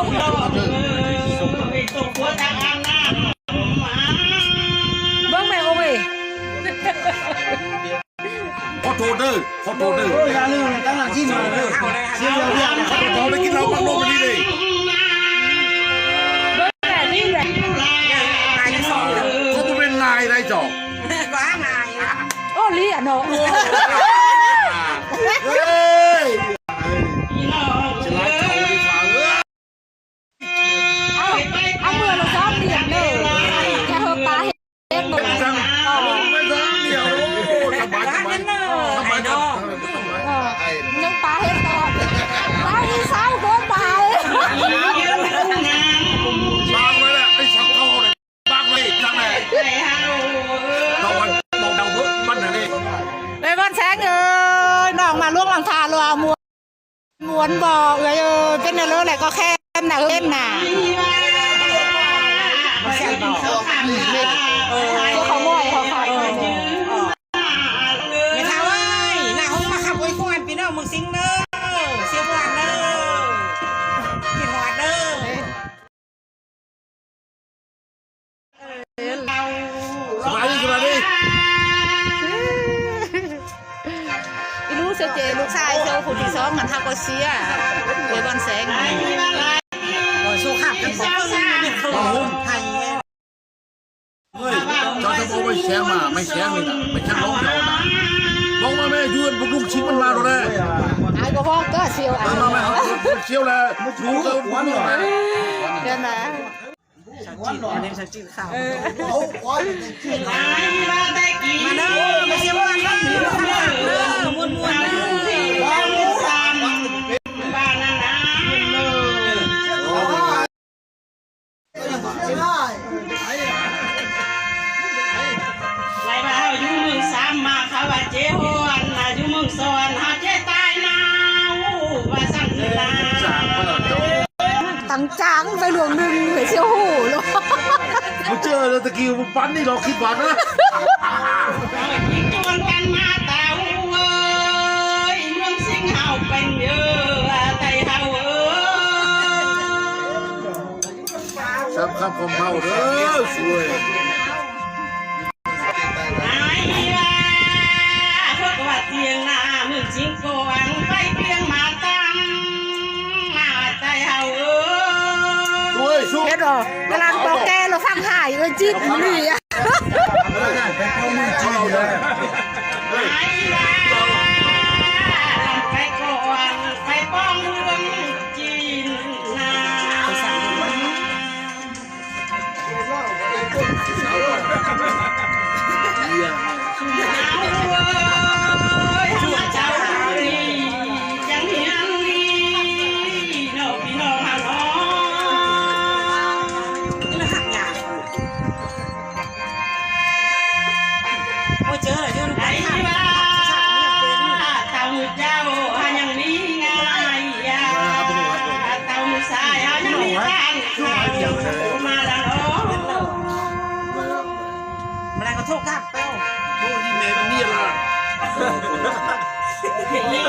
ເບິ່ງແມ່ໂອ້ຍ ຂໍໂທດເດີ ຂໍໂທດເດີ ໂອ້ຍ ຢ່າເລີຍ ຕັ້ງຫຼັງທີ່ມາເດີ ເສຍເວລາ ຂໍໂທດ ໄປກິນເຫຼົ້າປັກໂລກນີ້ເດ້ ເບິ່ງແມ່ນີ້ແຫຼະ ເຂົາບໍ່ແມ່ນນາຍໄດ໋ເຈົ້າ ວ່ານາຍ ໂອ້ ເລຍເນາະ ເຮີ້ຍ ເອົາ ເອົາເມືອລະສອງຫຼຽນເດີ ແກເຮີປາເຮັດບໍ່ ໄປທາງດຽວ ໂອ້ ສະບາຍ ສະບາຍ ສະບາຍ ຍັງປາເຮັດຕໍ່ ໄປເຊົາເກີນໄປ ບາງໄວ້ແຫຼະ ໄປສັກເຂົາ ບາງໄວ້ຈັງແຫຼະ ຕ້ອງໄປບອກເດົາເບິ່ງມັນນະເດ້ ເອີຍ ບ້ານແສງເອີຍ ນ້ອງມາຫຼວງຫຼັງຄາຫຼວງ ມ່ວນບໍ່ເອື້ອຍເອີຍ ເປັນແນວເລີແຫຼະກໍແຄມນະເອີຍນະ ພວກເຂົາມວຍເຂົາຂາຍ ແມ່ເຖົ້າເອີຍ ໜ້າຫ້ອງມາຂັບອວຍພອນພີ່ນ້ອງເມືອງສິງເດີ ສຽວຫວານເດີ ກິນຫວານເດີ. ສະບາຍດີ ສະບາຍດີ ອີລູກເຊເຈ ລູກຊາຍເຊຜູ້ທີສອງຫັ້ນ ເຮົາກໍເຊຍ ໂອຍ ບ້ານແສງ ໂອ້ຍ ໂຊຄາບກັນບໍ່ ເອີຍ ເຈົ້າຈະບໍ່ໄປແຊງມາ ໄປແຊງນີ້ນະ ໄປແຊງລອງເຈົ້ານະ ບອກມາແມ່ ຢູ່ເຮືອນພວກລຸງຊິງມັນມາໂລດແຫຼະ ອາຍບໍ່ພໍເກີດສຽວ ມາ ມາ ມາ ສຽວແຫຼະ ຢູ່ເກີດ ເດີນມາ. ສັກຈິດ ອັນນີ້ສັກຈິດຂາວ ເອີ ມາເດີ ມາຊຽວບ້ານເດີ ມ່ວນໆເດີ ໄລວ່າເຮົາຢູ່ເມືອງສາມ ມາເຂົາວ່າເຈຮອນ ມາຢູ່ເມືອງສອນ ເຮົາເຈຕາຍນາວ ວ່າຊັ້ນລະ ຕັ້ງຈາງໄປຫຼວງໜຶ່ງເລີຍ ຊິໂຫໂລດ ບໍ່ເຈີແລ້ວ ຕະກີ້ບໍ່ປານນີ້ດອກ ຄິດວ່ານະ ເຮົາຈິງຈວນກັນມາຕາວເອີຍ ເມືອງສິງເຮົາເປັນເຢີ ໄຕເຮົາເອີຍ ສັບຄຳຂອງເຮົາເດີ ຊ່ວຍ ນາຍວ່າ ພວກວ່າຕຽງນາ ເມືອງສິງກວາງ ໄປຕຽງມາຕັ້ງ ນາໄຕເຮົາເອີຍ ຊ່ວຍ ຊ່ວຍ ເຫັນບໍ່ ກຳລັງບອກແກລະຟັງຫາຍ ເອີຍ ຈິດນີ້ ໄປກວາງ ໄປປ້ອງເມືອງຈີນນາ. ໂອ້ຍ ເຈີແລ້ວ ເຈົ້າ ເຈົ້າຫາຍັງມີງາຍ ເຈົ້າຊາຍຫາຍັງມີທານ ມາລະເນາະ ມາລະກໍໂທກັບເຈົ້າ ໂອ້ ນີ້ແມ່ນເມຍລະ ນີ້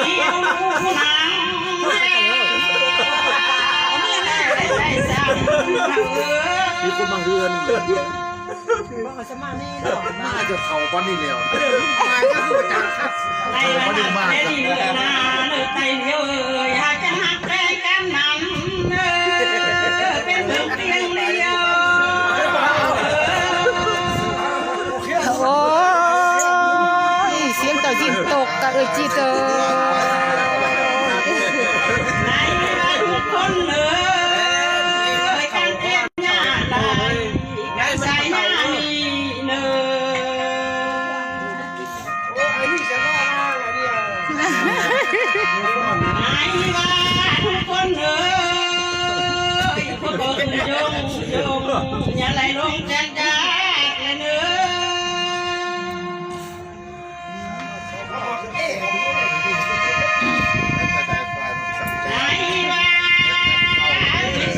ນາງ ມີຄົນມາເຮືອນ ບໍ່ສະມານີ້ເນາະ ມາຈະເຖົ້າປານນີ້ແລ້ວ ມາຈະຄືຈະເຖົ້າປານນີ້ມາ ໄຕເດີນາເດີໄຕເດີເອີຍ ຫາກຈະຮັກແຕ່ກັນນັ້ນເດີ ເປັນເພິ່ງຕຽງດຽວ ໂອ້ຍ ສຽງເຕົ້າຈີນຕົກກະເອີຍຈີດເອີຍ ໃນທຸກຄົນເອີຍ ກັນເປັນຍາດໄດ້ ກັນໃສ່ຍາມີເນີ ໃນວ່າທຸກຄົນເອີຍ ພວກເຮົາຂຶ້ນຍົງຍົງ ຢ່າໄຫຼລົງຈັກຢາກແລະເນີ ໃນວ່າ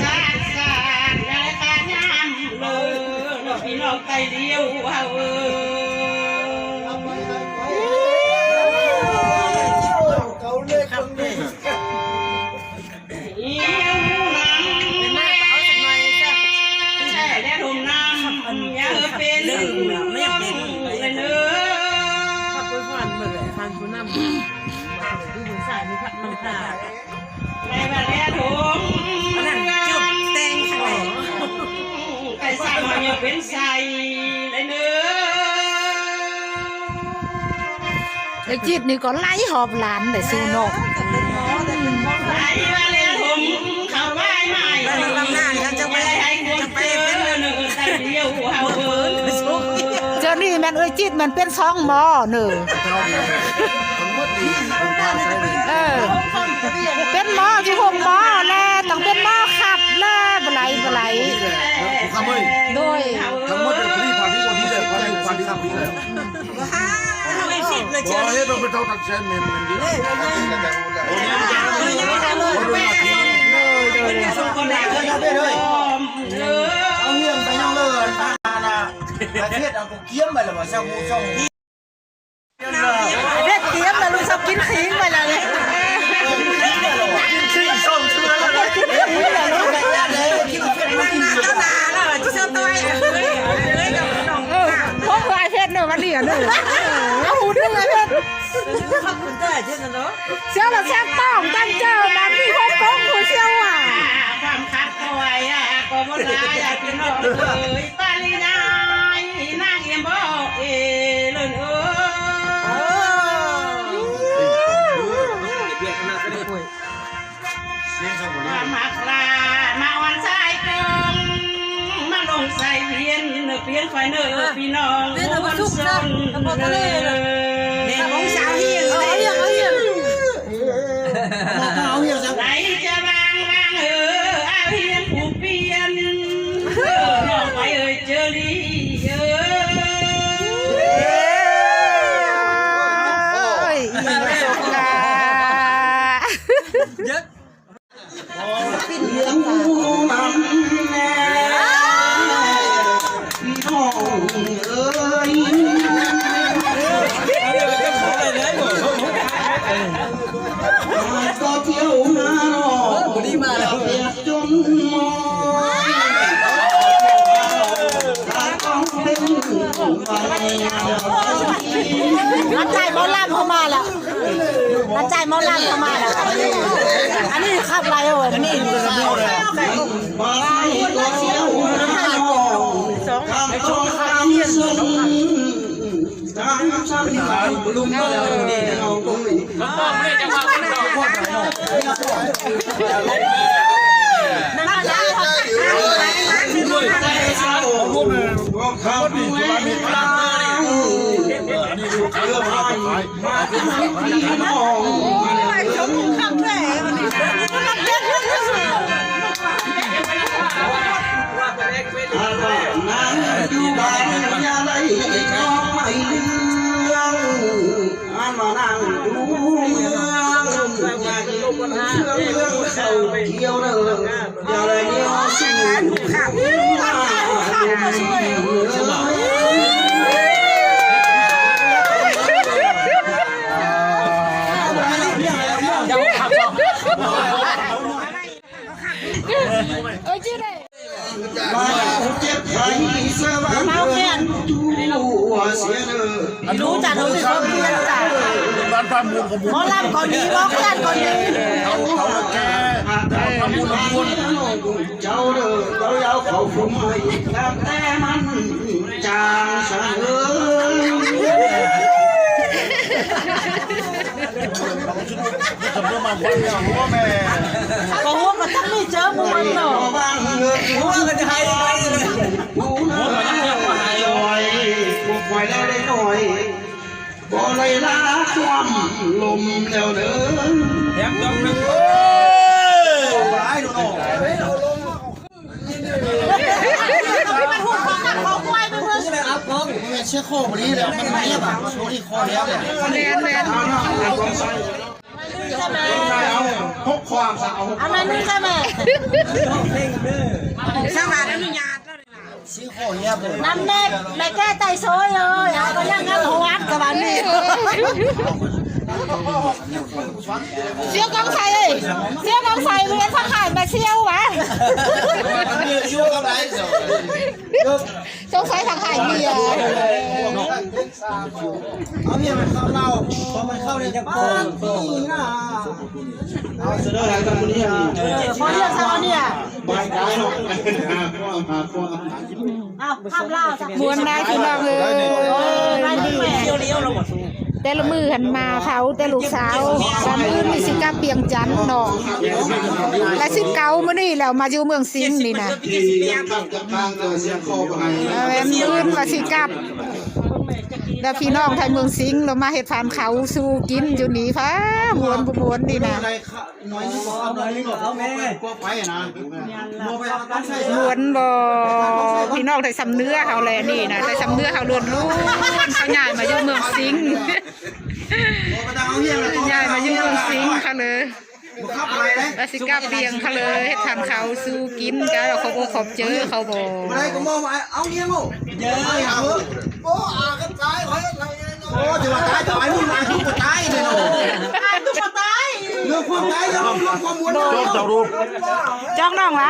ສາກສາກ ຢ່າໄຫຼຕາຍາມເລີ ພີ່ນ້ອງໄຕຫຼຽວເຮົາເອີຍ ເອີຍ ນາງ ຈິດນີ້ກໍໄລ່ຫອບຫຼານໄດ້ສູ່ນອກ. ເອີ ເຂົາວ່າແລ້ວ ເຂົາວ່າໄມ້ ເຂົາວ່າໄມ້ ເຂົາຈະໄປ ຈະໄປເປັນ ເຈົ້ານີ້ແມ່ນເອື້ອຍຈິດ ແມ່ນເປັນສອງໝໍເນີ. ເອີ ເປັນໝໍຢູ່ໂຮງໝໍແລະ ຕ້ອງເປັນໝໍຄັດແລະ ບໍ່ໄຫຼ ບໍ່ໄຫຼ. ໂດຍ ທັງໝົດເປັນຜະລິດຕະພັນທີ່ບໍ່ດີເລີຍ ຜະລິດຕະພັນທີ່ທຳດີເລີຍ. ບໍ່ເຮັດເລີຍ ບໍ່ເຮັດ ເອົາໄປເທົ່າຕັກແຊນແມ່ນ ແມ່ນດີ. ເອົາຮຽງໄປຍັງເລີຍ ອັນນັ້ນນະ ປະເທດເຮົາກໍກຽມໄປແລ້ວບໍ່ ຊາວຜູ້ຊາວ ເຮັດກຽມແລ້ວ ລູກຊອບກິນຂີງໄປແລ້ວນີ້ ກິນຂີງສອງເທື່ອແລ້ວ ກິນຂີງແລ້ວລູກ ເອີ ພວກຫຼາຍເຮັດເນາະ ວັນນີ້ເນາະ ເອົາຫູເດີເຮັດ ຂອບຄຸນເດີເຮັດເນາະ ສ່ຽວລະແຊບຕ້ອງຕັ້ງເຈີ ບາດນີ້ໂຮມກົງຜູ້ສ່ຽວວ່າ ຄວາມຄັດເອົາໄວ້ ກໍບໍ່ຫຼາຍ ພີ່ນ້ອງເອີຍ ປາລິນາຍ ນາງເອັມບໍເອເລີນເອີຍ ຄວາມຮັກລາມາອ່ອນສາຍຕົງ ມາລົງໃສ່ພຽນ ພຽນຂ້ອຍເນີພີ່ນ້ອງ ພຽນເອົາມາສຸກຊະ ເອົາພໍທະເລນະ ແມ່ຂອງສາວຮຽງ ເອົາຮຽງ ເອົາຮຽງ. ໄດ້ຈະວາງວາງເອີ ອາຮຽນຜູ້ປ່ຽນ ເອີ ນ້ອງໄປເອີຍເຈີລີເອີ. ໂອ້ຍ ອີ່ສາ ອັນໃຈໝໍລຳເຂົ້າມາແລ້ວ ອັນໃຈໝໍລຳເຂົ້າມາແລ້ວ ອັນນີ້ຂັບໄລ່ເອົາ ອັນນີ້ ເອີ ເຈັບໄຂ້ສະຫວ່າງເດີ ຮູ້ຈັກເຮົາຊິເຂົາເປັນຫຍັງຈ້າ ບ້ານປ່າເມືອງຂອງໝໍລຳກໍດີ ເວົ້າກັນກໍດີ ເຖົ້າແກ່ ເຈົ້າເດີ ເຈົ້າຢ່າເອົາເຂົ້າຄຸມໃຫ້ ຕັ້ງແຕ່ມັນ ຈາງສະເຫີ ກໍຮູ້ວ່າຕັ້ງນີ້ເຈີໝູ່ມັນເນາະ ຮູ້ວ່າກໍຈະໃຫ້ ຮູ້ວ່າກໍຈະໃຫ້ ບໍ່ໄດ້ລາຄວາມລົມແລ້ວເດີ ແຮມດອກໜຶ່ງ ເອີ. ແມ່ນ ແມ່ນ ຫົກຄວາມສາວ ອັນນັ້ນນີ້ແມ່ ສະຫວັດ ອະນຸຍາດແລ້ວນີ້ນະ ນຳແມ່ ແມ່ແກ້ໄຕໂຊຍເອີຍ ເອົາໄປຍັງງານຫົວກະບານນີ້ ສ່ຽວກອງໄຊເອີຍ ສ່ຽວກອງໄຊ ເປັນສັງຂານມາສ່ຽວຫວາ ສົງໄສສັງຂານເມຍ ເອົາເມຍໄປເຂົ້າເຫຼົ້າ ພໍມັນເຂົ້າໄດ້ຈັກປອນ ເອົາເສຍເດີ ເອົາຕະມຸນເຮຍ ເອີ ພໍເລື່ອງຊາວເນຍ ບາຍກາຍເນາະ ເອົາ ຂ້າມລາວຊະ ມ່ວນໄດ້ພີ່ນ້ອງເອີຍ ເອີ ໄດ້ດີແມ່ ສ່ຽວຫຼຽວລະບໍ່? ແຕ່ລະມື້ຫັ້ນມາເຖົ້າແຕ່ລູກສາວ ມື້ອື່ນນີ້ຊິກັບວຽງຈັນເນາະ ແລະ ສິບເກົ້າມື້ນີ້ແລ້ວມາຢູ່ເມືອງສິງນີ້ນະ ແມ່ນມື້ອື່ນວ່າຊິກັບ ແລ້ວພີ່ນ້ອງໄທເມືອງສິງລະມາເຮັດພານເຂົ້າສູ່ກິນຢູ່ນີ້ ພາມ່ວນບໍ່ມ່ວນນີ້ນະ. ມ່ວນບໍ່ ພີ່ນ້ອງໄທຊຳເໜືອເຮົາແຫຼະນີ້ນະ ໄທຊຳເໜືອເຮົາລ້ວນໆ ເຂົາຍ້າຍມາຢູ່ເມືອງສິງ ຍ້າຍມາຢູ່ເມືອງສິງເຂົາເລີຍ ວ່າຊິກັບວຽງເຂົາເລີຍ ເຮັດທານເຂົ້າສູ່ກິນ ກະຂອບອົກຂອບໃຈເຂົາບໍ່ ບໍ່ໄດ້ກໍມອງວ່າເອົາວຽງໂອ້ ເອີ ໂອ້ ອາກັນຕາຍ ໂອ້ ຈະວ່າຕາຍກໍອາຍ ມຶງອາຍຄືບໍ່ຕາຍເດ້ເນາະ ອາຍຄືບໍ່ຕາຍ ເລື່ອງຄວາມຕາຍຢ່າເວົ້າ ເລື່ອງຄວາມມ່ວນເວົ້າ ຈອກນ້ອງຫວາ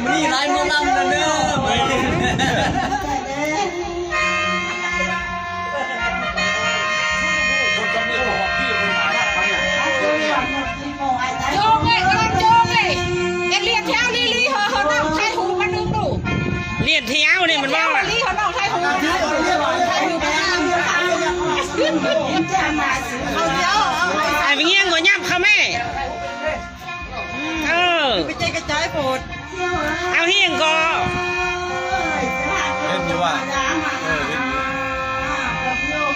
ມື້ນີ້ຫຼາຍໝໍລຳແລ້ວເດີ. ໂຈງເອີຍ ກຳລັງໂຈງເອີຍ ເຮັດລຽນແຖວລີໆ ເຮີ ເຮີ ນ້ອງຖ່າຍຮູບມາດຶງດູ ລຽນແຖວນີ້ມັນວ່າ ລີ ເຮີ ນ້ອງຖ່າຍຮູບ ຖ່າຍຮູບ ໄອ້ວຽງກໍຫຍັບເຂົ້າແມ່ ເອີ ໄປເຈກະຈາຍໂພດ ເອົາຫຍັງກໍ ເຫັນຢູ່ວ່າ ເອີ ເຫັນຢູ່.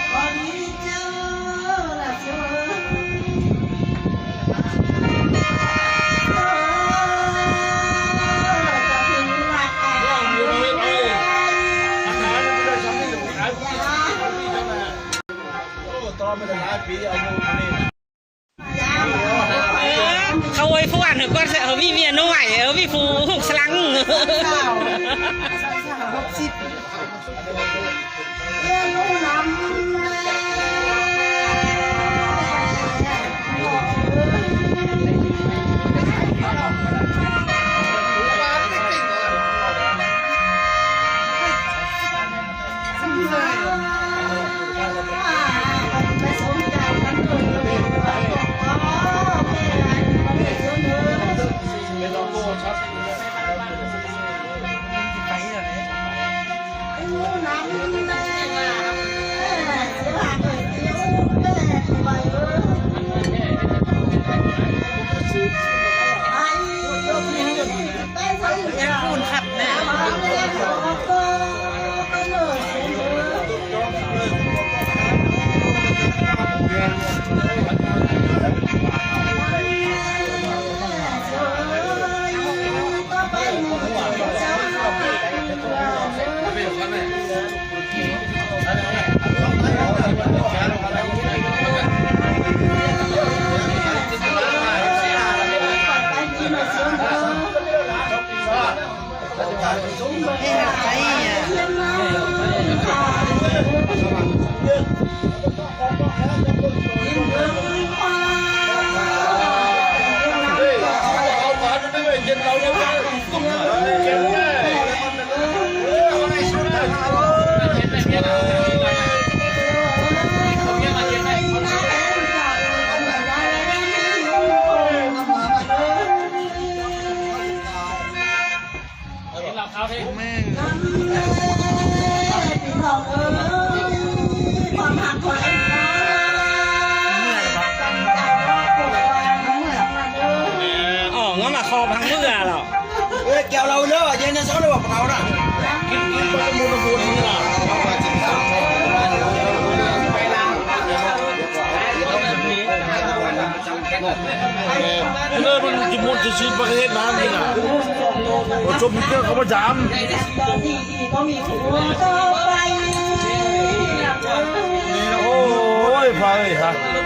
ເຂົາອວຍພອນເຂົາກ່ອນ ເຂົາມີເມຍນ້ອຍ ເຂົາມີຜູ້ຮຸກສະຫຼັງ ຊາວ ຊາວ ຫົກສິບ. ອອກທາງເມືອແລ້ວ ເອີຍ ແກ້ວເຫຼົ້າເດີ ເຢັນນະ ເຊົາເດີ ເຖົ້ານະ ກິນ ກິນໄປກັນໝົດ ໝົດນີ້ລະ ເອີຍ ມັນຊິໝົດຊິສິ້ນປະເທດນັ້ນນີ້ນະ ບໍ່ສົມເກີນເຂົາມາຢາມ ໂອ້ຍ ພາເອີຍ ຮະ.